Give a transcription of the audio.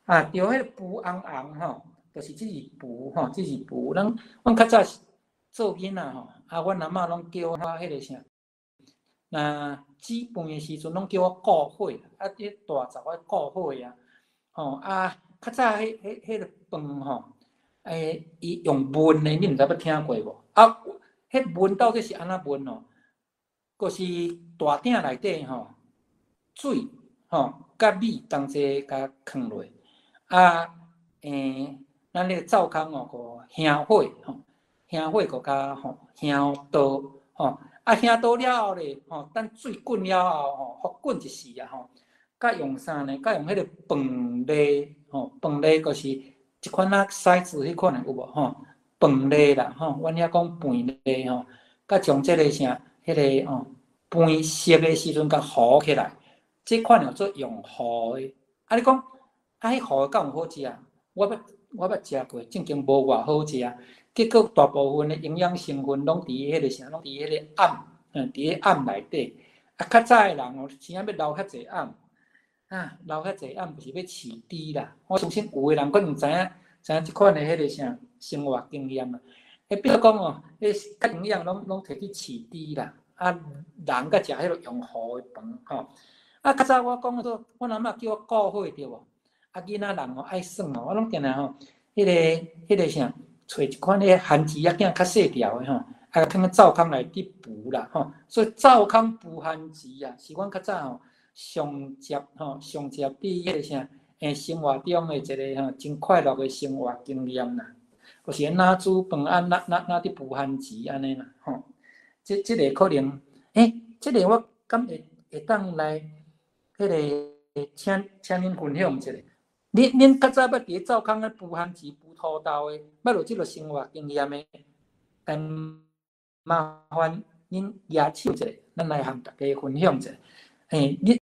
啊，著彼个浡紅紅吼，就是這是浡吼，這是浡。咱阮較早做囡仔吼，啊，阮阿嬤攏叫我彼個啥，若煮飯的時陣攏叫我顧火，啊，彼大灶愛顧火啊，吼啊，較早彼個飯吼，伊用燜的，恁毋知捌聽過無？啊，彼燜到底是按怎燜哦？就是大鼎內底吼，水吼佮米同齊共囥落，啊，咱彼個灶囥哦，閣燃火吼，燃火閣共吼燃刀吼，啊，燃刀了後咧，吼，等水滾了後吼，予滾一時啊吼，佮用啥呢？佮用彼個飯糲吼，飯糲就是一款仔篩子彼款的有無吼？飯糲啦吼，阮遐講飯糲吼，佮將這個啥，彼個吼飯熟的時陣共糊起來，這款叫做用糊的。啊，你講啊，彼糊的敢有好食？我捌食過，正經無偌好食。結果大部分的營養成分攏佇彼個啥，攏佇彼個餡，佇彼餡內底。啊，較早的人哦，真正欲留較濟餡，啊，留遐濟餡就是欲飼豬啦。我相信有的人可能知影知影這款的彼個啥生活經驗啊。彼比如講哦，彼較營養攏摕去飼豬啦，啊，人閣食彼个用糊的飯吼。啊，較早我講做，阮阿嬤叫我顧火對無？啊，囡仔人哦愛耍哦，我攏定定吼，彼個啥，揣一款彼个番薯仔囝較細條的吼，啊，囥佇灶囥內底浡啦吼。所以灶囥浡番薯啊，是阮較早吼上捷吼上捷佇彼個啥，生活中的一個吼真快樂的生活經驗啦。就是若煮飯啊，若若若佇浡番薯按呢啦吼。這個可能，這個我敢會會當來，彼個請恁分享一下。恁較早捌佇咧灶囥咧浡番薯、浡土豆的，捌有這個生活經驗的，麻煩恁舉手一下，咱來和大家分享一下。恁